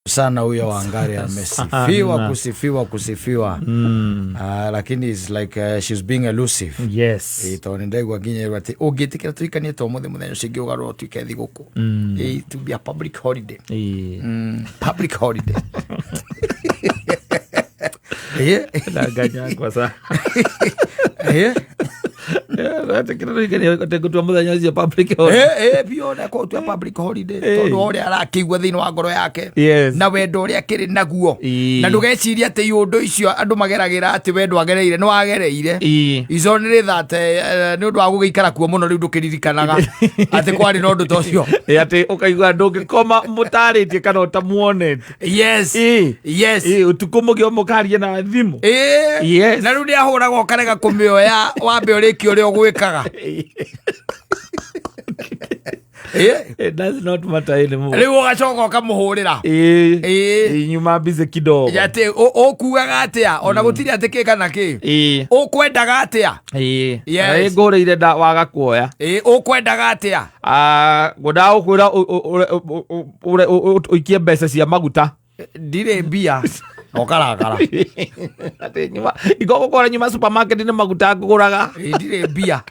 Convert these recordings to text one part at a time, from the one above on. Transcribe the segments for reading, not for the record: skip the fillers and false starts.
Sana huyo Wangari amesifiwa Sana. Kusifiwa kusifiwa. Lakini is like she's being elusive. Tondũ nĩ ndaigua nginya atĩ ũngĩtĩkĩra tũhikanie to mũthĩ mũthenya ũcio ũngĩ ũgarũrwo ũtuĩke thigũkũ. It will be a public holiday. Public holiday. Ndanganyangwa sa. Gũtua mũthenya ũcio public holiday. Biũ na kũtua public holiday tondũ ũrĩa arakĩigua thĩinĩ wa ngoro yake na wendo ũrĩa akĩrĩ naguo na ndũgecirie atĩ iũndũ icio andũ mageragĩra atĩ we ndwagereire nĩ wagereire. Ico nĩ rĩ that nĩ ũndũ wa gũgĩikara kuo mũno rĩu ndũkĩririkanaga atĩ kwarĩ na ũndũ ta ũcio. Atĩ ũkaigua ndũngĩkoma mũtarĩtie kana ũtamuonete. Ũtukũ mũgĩ mũkaria na thimũ. Na rĩu nĩ ahũraga ũkarega kũmĩoya wambe ũrĩkie ũrĩa ũgwĩkaga. It does not matter anymore. Rĩu ũgacoka ũkamũhũrĩra. Nyuma busy kidogo. Atĩ ũkugaga atĩa ona gũtirĩ atĩ kĩ kana kĩ ũkwendaga atĩa. Ngũrĩire nda waga kuoya. Ũkwendaga atĩa. Ngwendaga gũkwĩra ũikie mbeca cia maguta. Ndirĩ mbia na ũkarakara. Atĩ nyuma igũgũkora nyuma supermarket nĩ maguta ngũgũraga. Ndirĩ mbia.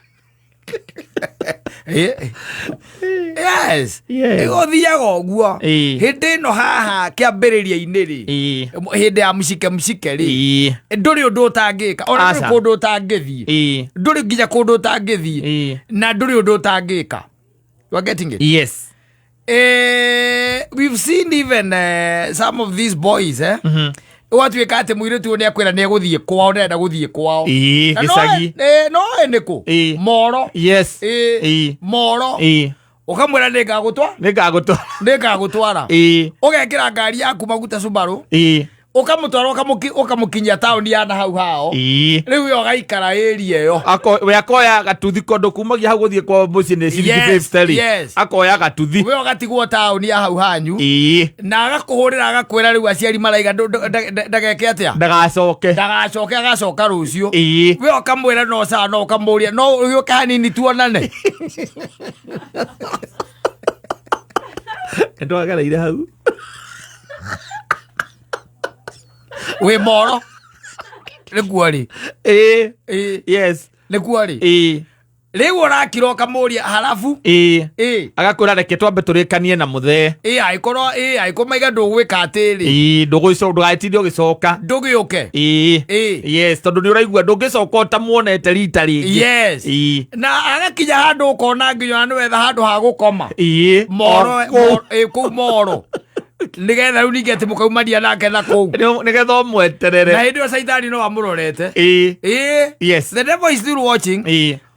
Yes. Ĩgũthiaga ũguo. Hĩndĩ ĩno haha kĩambĩrĩria-inĩ rĩ, hĩndĩ ya mshike mshike rĩ, ndũrĩ ũndũ ũtangĩka ona ndũrĩ Aca. kũndũ ũtangĩthiĩ, ndũrĩ nginya kũndũ ũtangĩthiĩ na ndũrĩ ũndũ ũtangĩka. You are getting it? Yes. We've seen even some of these boys, eh? Ũgatuĩka atĩ mũirĩtu ũyũ nĩ akwĩra nĩ egũthiĩ kwao, ndarenda gũthiĩ kwao. Na no Gĩcagi. No nĩ kũ Moro. Moro. Ũkamwĩra nĩ ngagũtwa Nĩ ngagũtwara. Nĩ ngagũtwara. Ũgekĩra ngari yaku maguta Subaru, ũkamũtwara ũkamũkinyia taũni ya na hau hao. Rĩu we ũgaikara area ĩyo. We akoya gatuthi kondo kumagia hau gũthiĩ kwa mũciĩ nĩ ciringi 50 rĩ. Akoya gatuthi. We ũgatigwo taũni ya hau hanyu na agakũhũrĩra agakwĩra rĩu aciari maraiga ndageke atĩa. Ndagacoke. Ndagacoke, agacoka rũciũ. We ũkamwĩra no sawa, no ũkamũria no ũgĩũke hanini tuonane. Nĩtwagereire hau. Wĩ Moro nĩkuo rĩ? Nĩkuo rĩ? Rĩu ũrakira ũkamũria halafu. Agakwĩra reke twambe tũrĩkanie na mũthee. Angĩkorwo angĩkorwo maiga ndũgwĩka atĩrĩ. Ndũgũco ndũgatinde ũgĩcoka. Ndũgĩũke. Yes, tondũ nĩ ũraigua ndũngĩcoka ũtamuonete rita rĩngĩ. Na agakinya handũ ũkona nginya ona nĩwetha handũ ha gũkoma Moro. O kũu. Kũu Moro nĩgetha rĩu ningĩ atĩ mũkaumania nake na kũu. Nĩgetha ũmweterere. Na hĩndĩ ĩyo caitani no amũrorete. The devil is still watching.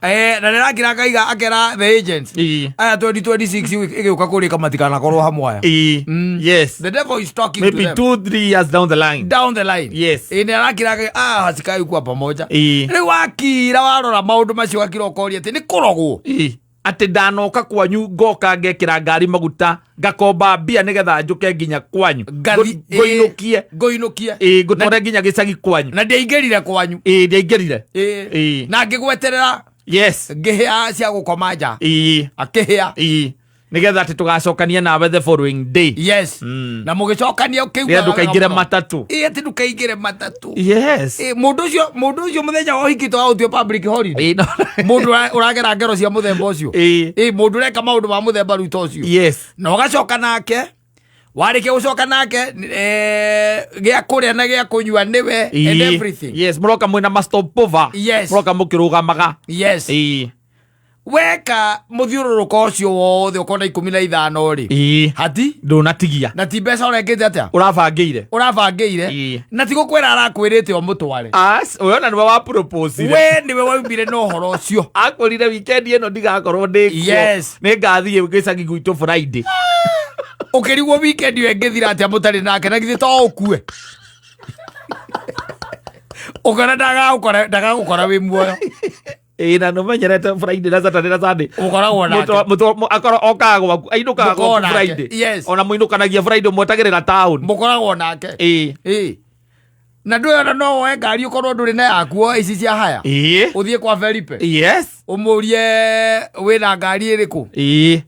Na nĩrakira akaiga akera the agents aya 2026 ĩgĩũka kũrĩka matikanakorwo hamwe aya. The devil is talking to Maybe them. 2-3 years down the line. Down the line. Nĩ arakira akaiga ah hasikai kuwa pamoja. Rĩu wakira warora maũndũ macio wakira ũkoria atĩ nĩ kũrogwo. Atĩ ndanoka kwanyu ngoka ngekĩra ngari maguta ngakomba mbia nĩgetha njũke nginya kwanyu. Ngũinũkie. Ngũinũkie. Ngũtware nginya gĩcagi kwanyu. Na ndiaingĩrire kwanyu. Ndiaingĩrire. Na ngĩgweterera ngĩhĩa cia gũkoma nja akĩhĩa. Nĩgetha atĩ tũgacokania nawe the following day. Na mũgĩcokania nĩgetha ndũkaingĩre matatũ. Atĩ ndũkaingĩre matatũ. Mũndũ ũcio mũthenya wa ũhiki twaũtue public holiday. No. Mũndũ ũragera ngero cia mũthemba ũcio. Mũndũ ũreka maũndũ ma mũthemba rĩu ta ũcio. Na ũgacoka nake, warĩkia gũcoka nake, gĩa kũrĩa na gĩa kũnyua nĩwe and everything. Yes, mũroka mwĩna ma stopover. Mũroka mũkĩrũgamaga. Weka mũthiũrũrũko ũcio wothe ũkona 15 rĩ, hati Ndũnatigia. Na ti mbeca ũrekĩte atĩa. Ũrabangĩire. Ũrabangĩire. Na ti gũkwĩra arakwĩrĩte ũmũtware. We ona nĩwe wa proposire. We nĩwe waumire na ũhoro ũcio. Akwĩrire weekend ĩno ndigakorwo ndĩ kuo. Nĩ ngathiĩ gĩcagi gwitũ Friday. Ũkĩrigwo weekend ĩyo ĩngĩthira atĩa mũtarĩ nake, na githĩ to ũkue ũkona ndagagũkora wĩ muoyo. Na nũmenyerete Friday na Saturday na Sunday. Ũkoragwo nake. Akorwo okaga gwaku ainũkaga Mũkoragwo gwaku nake. Friday. Ona mũinũkanagia Friday mwetagĩrĩra town. Mũkoragwo nake. Na ndũĩ ona no woe ngari ũkorwo ndũrĩ na yakuo ici cia haya, ũthiĩ kwa Felipe, ũmũrie wĩna ngari ĩrĩkũ.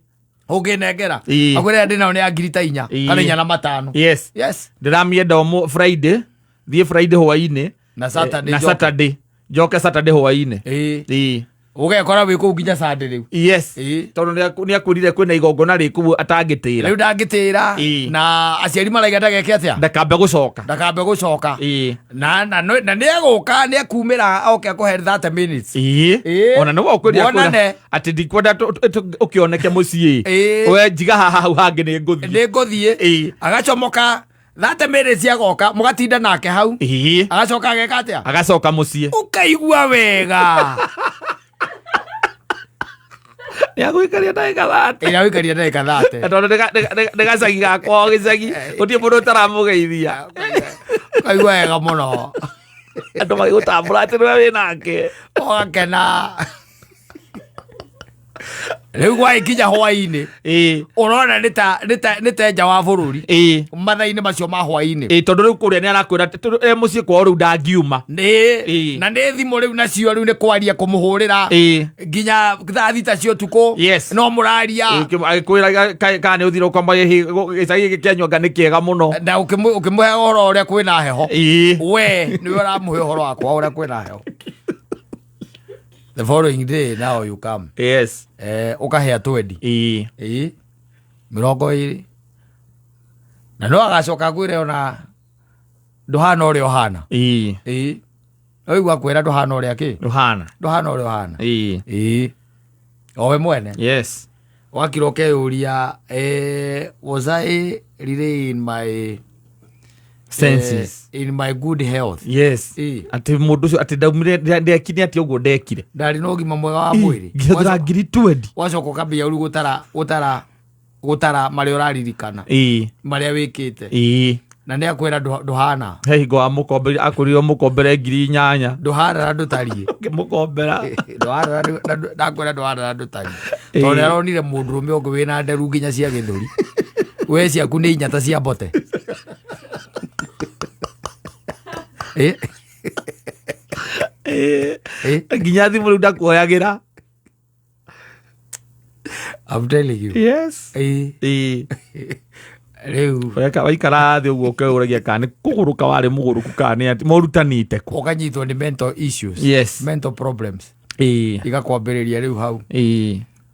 Ũngĩnengera. Ĩĩ. Akwĩra ndĩ nayo nĩ ya ngiri ta 4 Ĩĩ. kana 4 na 5. Yes. Yes. Ndĩramĩenda Friday, thiĩ Friday hwainĩ. Na Saturday Na njoke. Saturday njoke, Saturday hwainĩ. Ĩĩ. Ĩĩ. Ũgekora wĩ kũu nginya Sunday rĩu. Yes. Ĩĩ. Tondũ nĩ akwĩrire kwĩna igongona rĩ kũu atangĩtĩra. Rĩu ndangĩtĩra. Ĩĩ. Na aciari maraiga ndageke atĩa? Ndakambe gũcoka. Ndakambe gũcoka. Na nĩ egũka, nĩ ekumĩra oke akũhe 30 minutes. Ĩĩ. Ona nĩwe ũkwĩrire Muonane. Atĩ ndikwenda ũkĩoneke mũciĩ. We njiga haha, hau hangĩ nĩ ngũthiĩ. Nĩ ngũthiĩ. Agacomoka 30 minutes, agoka mũgatinda nake hau. Agacoka ageka atĩa? Agacoka mũciĩ. Ũkaigua wega. Nĩ agũikaria ndagĩka 30. Ĩrĩa ũikaria ndagĩka 30. Tondũ nĩ gacagi gakwa, o gĩcagi gũtirĩ mũndũ ũtaramũgeithia. Ũkaigua wega mũno. Andũ magĩgũtambũra atĩ nĩwe wĩ nake. Ũgakena. Rĩu gwagĩkinya hwainĩ, ũrona nĩ ta nja wa bũrũri, mathaa-inĩ macio ma hwainĩ. Ĩĩ, tondũ rĩu kũrĩa nĩ arakwĩra atĩ tondũ e mũciĩ kwao rĩu ndangiuma. Nĩ na nĩ thimũ rĩu nacio rĩu nĩ kwaria kũmũhũrĩra nginya thaa 6 cia ũtukũ. No mũraria. Agĩkwĩra kana nĩ ũthire ũkamba gĩcagi gĩkĩ kĩanyu anga nĩ kĩega mũno. Na ũkĩmũhe ũhoro ũrĩa kwĩna heho. We nĩwe ũramũhe ũhoro wakwa ũrĩa kwĩna heho. The following day now you come. Ũkahea 20. Ĩĩ, 20, na no agacoka akwĩre ona ndũhana ũrĩa ũhana. Ĩĩ, oigua akwĩra ndũhana ũrĩa kĩ? Ndũhana. Ndũhana ũrĩa ũhana. Ĩĩ, o we mwene. Wakira ũkeyũria, was I really in my Senses. In my good health? Atĩ mũndũ ũcio atĩ ndaumire ndekire atĩ ũguo ndekire. Ndarĩ na ũgima mwega wa mwĩrĩ. Ngĩhũthĩra ngiri 20. Wacoka ũkambia rĩu gũtara marĩa ũraririkana, marĩa wĩkĩte, na nĩ akwĩra ndũhana. He hingo wamũkombeire, akwĩrire mũkombere ngiri 8. Ndũhana na ndũtariĩ. Ũkĩmũkombera. Ndũhana ndakwĩra ndũhana na ndũtariĩ, tondũ nĩ aronire mũndũrũme ũngĩ wĩna nderu nginya cia gĩthũri, we ciaku nĩ inya ta cia mbote. Nginya thimũ rĩu ndakuoyagĩra. I'm telling you. Rĩu Waikara thĩ ũguo ũkeũragia kana nĩ kũgũrũka warĩ mũgũrũku kana nĩ atĩ morutanĩte kũ. Ũkanyitwo nĩ mental issues. Mental problems igakwambĩrĩria rĩu hau.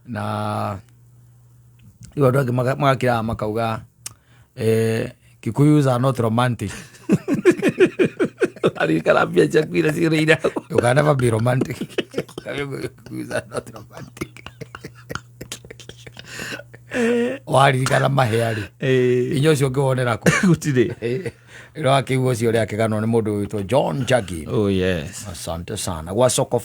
Na rĩu andũ angĩ magakĩraga makauga, Kikuyus are not romantic. Aririkana mbia ciaku iria ciũrĩire hau. You can never be romantic. Kikuyus are not romantic. Waririkana mahĩa rĩ, inya ũcio ũngĩwonera kũ? Gũtirĩ. Ĩro akĩigua ũcio ũrĩa akĩganwo nĩ mũndũ wĩtwo John Jagi. Oh yes. Asante sana gwa soko.